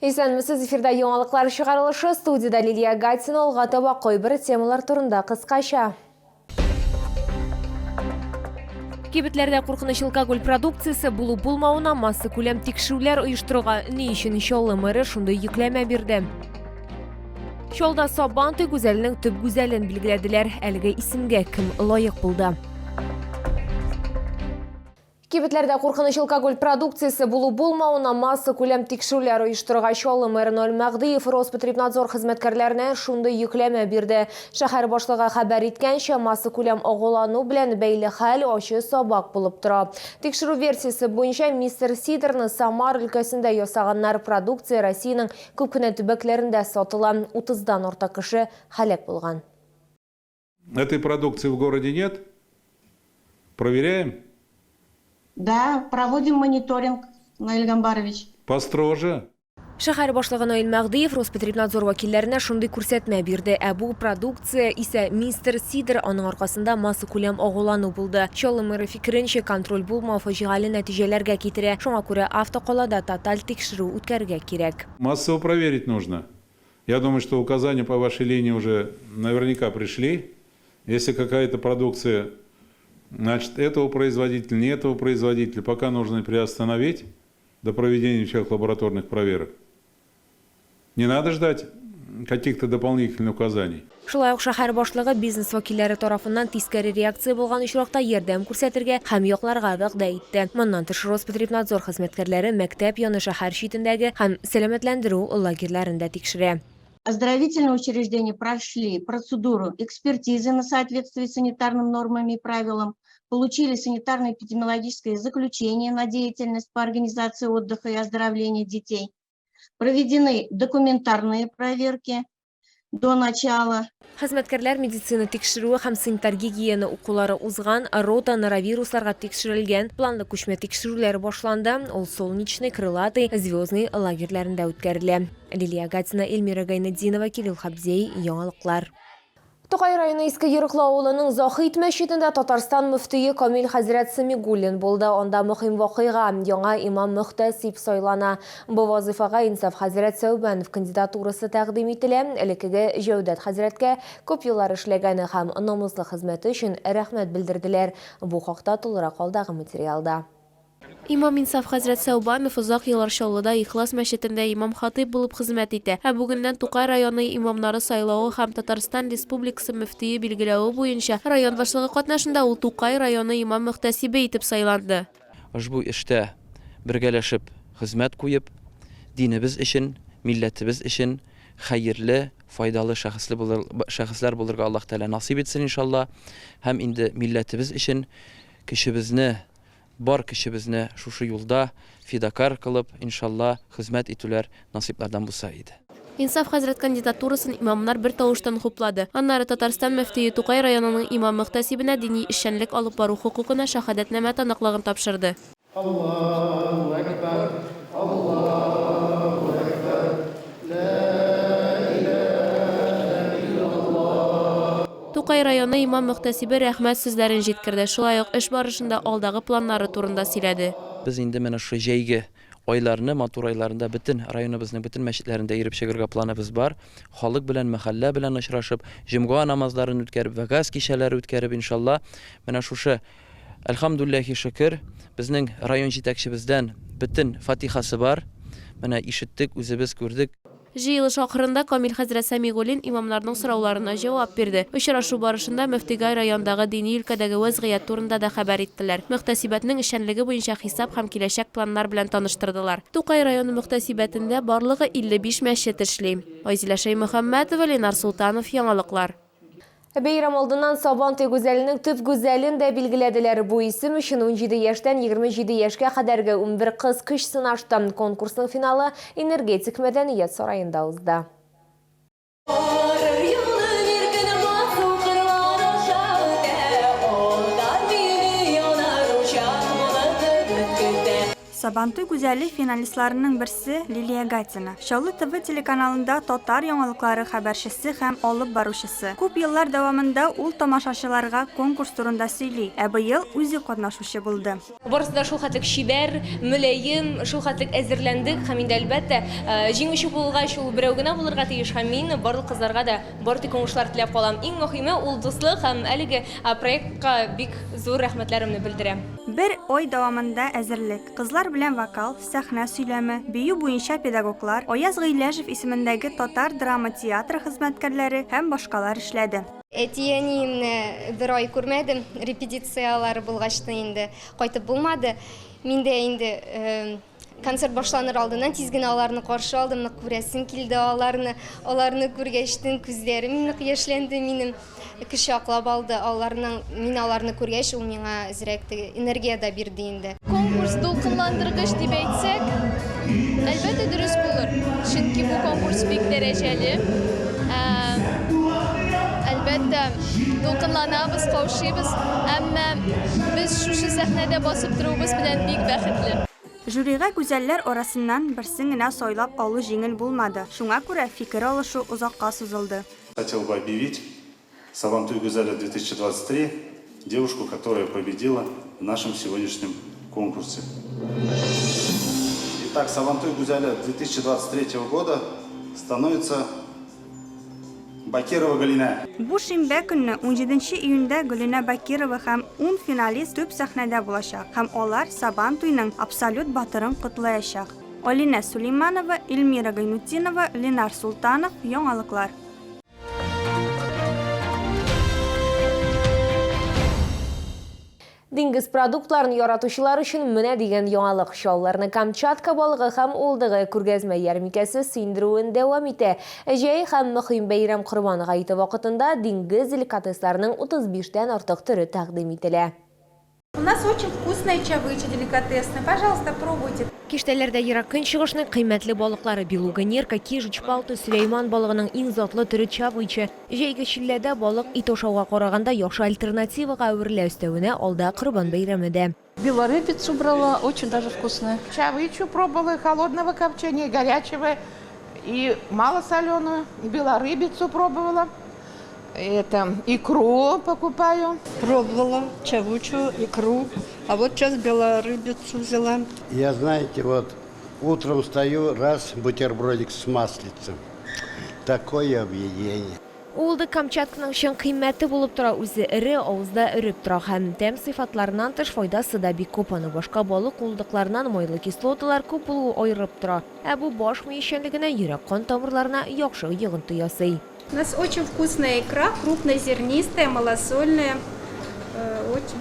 Исәнмесез, эфирда яңалыклар чыгарылышы, студиядә Лилия Гатина, алга таба кайбер темалар турында кыскача. Кибетләрдә куркыныч алкоголь продукциясе булу-булмавына массакүләм тикшерүләр оештыруга ни өчен Чаллы мэры шундый йөкләмә бирде? Чалда Сабантуй гүзәленең төп гүзәлен билгеләделәр. Әлеге исемгә кем лаек булды? Кибетләрдә куркыныч алкоголь продукциясе булу-булмавына массакүләм тикшерүләр оештырырга Чаллы мэры Наил Мәһдиев Роспотребнадзор хезмәткәрләренә шундый йөкләмә бирде. Шәһәр башлыгы хәбәр иткәнчә, массакүләм агулану белән бәйле хәл ачы сабак булып тора. Тикшерү версиясе буенча, Мистер Сидорны Самар өлкәсендә ясаганнар. Продукция Россиянең күп кенә төбәкләрендә сатыла. Утыздан артык кеше һәлак булган. Этой продукции в городе нет? Проверяем? Да, проводим мониторинг, Наиль Гамбарович. Построже. Шәһәр башлыгы Наил Мәһдиев Роспотребнадзор вәкилләренә шундый күрсәтмә бирде. Ә бу продукция исә Мистер Сидр, аның аркасында массакүләм агулану булды. Чаллы мэры фикеренчә, контроль булмау фаҗигале нәтиҗәләргә китерә. Шуңа күрә автокалада тоталь тикшерү үткәрергә кирәк. Массово проверить нужно. Я думаю, что указания по вашей линии уже наверняка пришли. Если какая-то продукция, значит, этого производителя, не этого производителя, пока нужно приостановить до проведения всех лабораторных проверок. Не надо ждать каких-то дополнительных указаний. Шулай ук шәһәр башлыгы бизнес вәкилләре тарафыннан тискәре реакция булган очракта ярдәм күрсәтергә һәм якларга вәгъдә итте. Моннан тыш, Роспотребнадзор хезмәткәрләре мәктәп яны шәһәр читендәге һәм сәламәтләндерү лагерьларын да тикшерә. Оздоровительные учреждения прошли процедуру экспертизы на соответствие санитарным нормам и правилам, получили санитарно-эпидемиологическое заключение на деятельность по организации отдыха и оздоровления детей, проведены документарные проверки до начала. Хезмәткәрләр медицина тикшерүе һәм санитар-гигиена укулары узган, рота норовирусларга тикшерелгән. Планлы күчмә тикшерүләр башланды, ул Солнечный, Крылатый, Звездный лагерьләрендә үткәрелә. Лилия Гатина, Эльмира Гайнетдинова, Кирилл Хабзей, Яңалыклар. Тукай районы Иске Ерыклы авылының Заһид мәчетендә Татарстан мөфтие Камил хәзрәт Самигуллин булды. Анда мөһим вакыйга, яңа имам-мөхтәсиб сайлана. Бу вазыйфага Инсаф хәзрәт Сәүбәнов кандидатурасы тәкъдим ителә. Элеккеге Җәүдәт хәзрәткә күп еллар эшләгәне һәм намуслы хезмәте өчен рәхмәт белдерделәр. Бу хакта тулырак алдагы материалда. Имам Инсаф хәзрәт Сәүбанов озак еллар Чаллыда Ихлас мәчетендә имам-хатыйб булып хезмәт итә. Ә бүгеннән Тукай районы имамнары сайлавы һәм Татарстан Республикасы мөфтие билгеләве буенча район башлыгы катнашында ул Тукай районы имам-мөхтәсибе итеп сайланды. Ошбу эштә бергәләшеп хезмәт куеп, динебез өчен, милләтебез өчен хәерле, файдалы шәхесле булыр, шәхесләр булырга Аллаһ Тәгалә насыйп итсен, иншалла. Һәм инде милләтебез өчен көчебезне Бар көчебезне шушы юлда фидакарь кылып, иншалла, хезмәт итүләр насыйплардан булса иде. Инсаф хәзрәт кандидатурасын имамнар бертавыштан хуплады. Аннары Татарстан мөфтие Тукай районының имам-мөхтәсибенә дини эшчәнлек алып бару хокукына шаһадәтнамә таныклыгын тапшырды. Аллаһу әкбәр, Аллаһу әкбәр, лә иләһә иллаллаһ. Тукай районы имам-мөхтәсибе рәхмәт сүзләрен җиткерде, шулай ук эш барышында алдагы планнары турында сөйләде. Без инде менә шушы җәйге айларны, матур айларында бөтен районыбызның бөтен мәчетләрендә йөреп чыгырга планыбыз бар. Халык белән, мәхәллә белән очрашып, җомга намазларын үткәреп, вәгазь кичәләре үткәреп, иншалла, менә шушы, әлхәмдүлилләһи шөкер, безнең район җитәкчебездән бөтен фатихасы бар. Менә ишеттек, үзебез күрдек. Җыелыш ахырында Камил хәзрәт Сәмигуллин имамнарның сорауларына җавап бирде. Очрашу барышында мөфтигә райондагы дини өлкәдәге вәзгыять турында да хәбәр иттеләр, мөхтәсибәтнең эшчәнлеге буенча хисап һәм киләчәк планнар белән таныштырдылар. Тукай районы мөхтәсибәтендә барлыгы 55 мәчет эшли. Айзилә Шәймөхәммәтова, Ленар Солтанов, Яңалыклар. Бәйрәм алдыннан Сабантуй гүзәленең төп гүзәлен дә билгеләделәр. Бу исем өчен 17 яшьтән 27 яшькә кадәрге 11 кыз көч сынашты. Конкурсның финалы Энергетик мәдәният сараенда узды. Сабантуй гүзәле финалистларының берсе Лилия Гатина. Чаллы ТВ телеканалында татар яңалыклары хәбәрчесе һәм алып баручысы. Күп еллар дәвамында ул тамашачыларга конкурс турында сөйли, ә быел үзе катнашучы булды. Барысы да шулхәтлек чибәр, мөлаем, шулхәтлек әзерләндек һәм инде, әлбәттә, җиңүче булгач, ул берәү генә булырга тиеш һәм мин барлык кызларга да бары тик уңышлар теләп калам. Иң мөһиме, ул дуслык һәм әлеге проектка бик зур рәхмәтләремне белдерәм. Бер ай дәвамында әзерлек. Кызлар белән вокал, сәхнә сөйләме, бию буенча педагоглар, Аяз Гыйләҗев исемендәге татар драма театры хезмәткәрләре һәм башкалар эшләде. Әти-әниемне бер ай күрмәдем, репетицияләр булгачтын инде кайтып булмады. Мин дә инде концерт башланыр алдыннан тиз генә аларны каршы алдым, нык күрәсем килде аларны. Аларны күргәчтен күзләрем нык яшьләнде минем. Кочаклап алды аларның, мин аларны күргәч, ул миңа әзрәк теге энергия дә бирде инде. Конкурс дулкынландыргыч дип әйтсәк, әлбәттә дөрес булыр. Чөнки бу конкурс бик дәрәҗәле. Әлбәттә, дулкынланабыз, каушыйбыз, әмма без шушы сәхнәдә басып торуыбыз белән бик бәхетле. Жюрига гүзәлләр арасыннан берсен генә сайлап алу җиңел булмады, шуңа күрә фикер алышу озакка сузылды. Хотел бы объявить Сабантуй Гүзәле 2023 девушку, которая победила в нашем сегодняшнем конкурсе. Итак, Сабантуй Гүзәле 2023 года становится Бакирова Галина. Бу шимбә көнне, унҗиденче июньдә Гөлинә Бакирова һәм ун финалист төп сәхнәдә булачак һәм алар Сабан туйның абсолют батырын котлаячак. Алинә Сулейманова, Эльмира Гайнутдинова, Ленар Солтанов, Яңалыклар. Диңгез продуктларын яратучылар өчен менә дигән яңалык. Чалларны Камчатка балыгы һәм уылдыгы күргәзмә ярмикәсе сөендерүен дәвам итә. Җәй һәм мөһим бәйрәм Корбан гаете вакытында диңгез деликатесларының 35 тән артык төре тәкъдим ителә. У нас очень вкусная чавыча деликатесная, пожалуйста, пробуйте. Киштәләрдә Ерак Көнчыгышның кыйммәтле балыклары, белуга, нерка, кижуч, палты, сөләйман балыгының иң затлы төре чавыча. Җәйге челләдә балык ит ашауга караганда яхшы альтернативага әверелә, өстәвенә алда Корбан бәйрәме дә. Белорыбицу брала, очень даже вкусная. Чавычу пробовала, холодного копчения, горячего и малосоленую. Белорыбицу пробовала. Это икру покупаю. Пробовала чавычу, икру, а вот сейчас белорыбицу взяла. Я, знаете, вот утром встаю, раз бутербродик с маслицем. Такое объедение. Уылдык Камчатканың чын кыйммәте булып тора, үзе эре, авызда эреп тора һәм тәм сыйфатларыннан тыш файдасы да бик күп. Аны башка балык уылдыкларыннан майлы кислоталар күп булуы аерып тора. Ә бу баш мие эшчәнлегенә, йөрәк-кан тамырларына яхшы йогынты ясый. У нас очень вкусная икра, крупнозернистая, малосольная.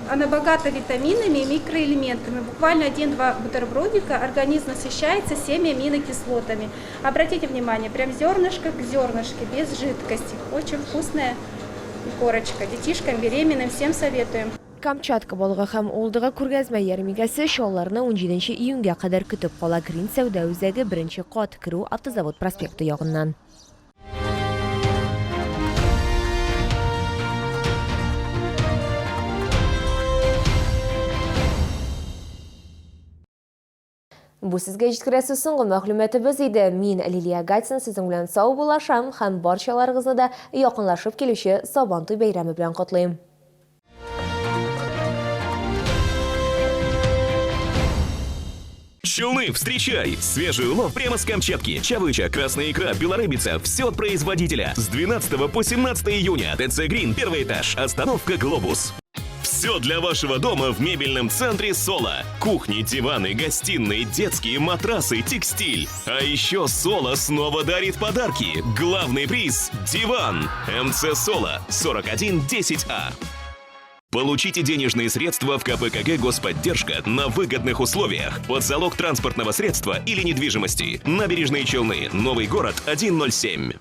Она богата витаминами и микроэлементами. Буквально один-два бутербродика организм насыщается всеми аминокислотами. Обратите внимание, прям зернышко к зернышке, без жидкости. Очень вкусная икорочка. Детишкам, беременным всем советуем. Камчатка балыгы һәм уылдыгы күргәзмә ярминкәсе Чалларны унҗиденче июньгә кадәр көтеп кала. Грин сәүдә үзәге, беренче кат, керү Автозавод проспекты ягыннан. Бу сезгә җиткерәсе соңгы мәгълүматыбыз иде. Мин, Лилия Гатина, сезнең белән саубуллашам һәм барчаларыгызны да якынлашып килүче Сабантуй бәйрәме белән котлыйм. Челны, встречай! Свежий улов прямо с Камчатки. Чавыча, красная икра, белорыбица. Все от производителя. С 12 по 17 июня. ТЦ Грин, первый этаж. Остановка Глобус. Все для вашего дома в мебельном центре Соло. Кухни, диваны, гостиные, детские, матрасы, текстиль. А еще Соло снова дарит подарки. Главный приз – диван. МЦ Соло 4110А. Получите денежные средства в КПКГ «Господдержка» на выгодных условиях под залог транспортного средства или недвижимости. Набережные Челны, Новый город, 107.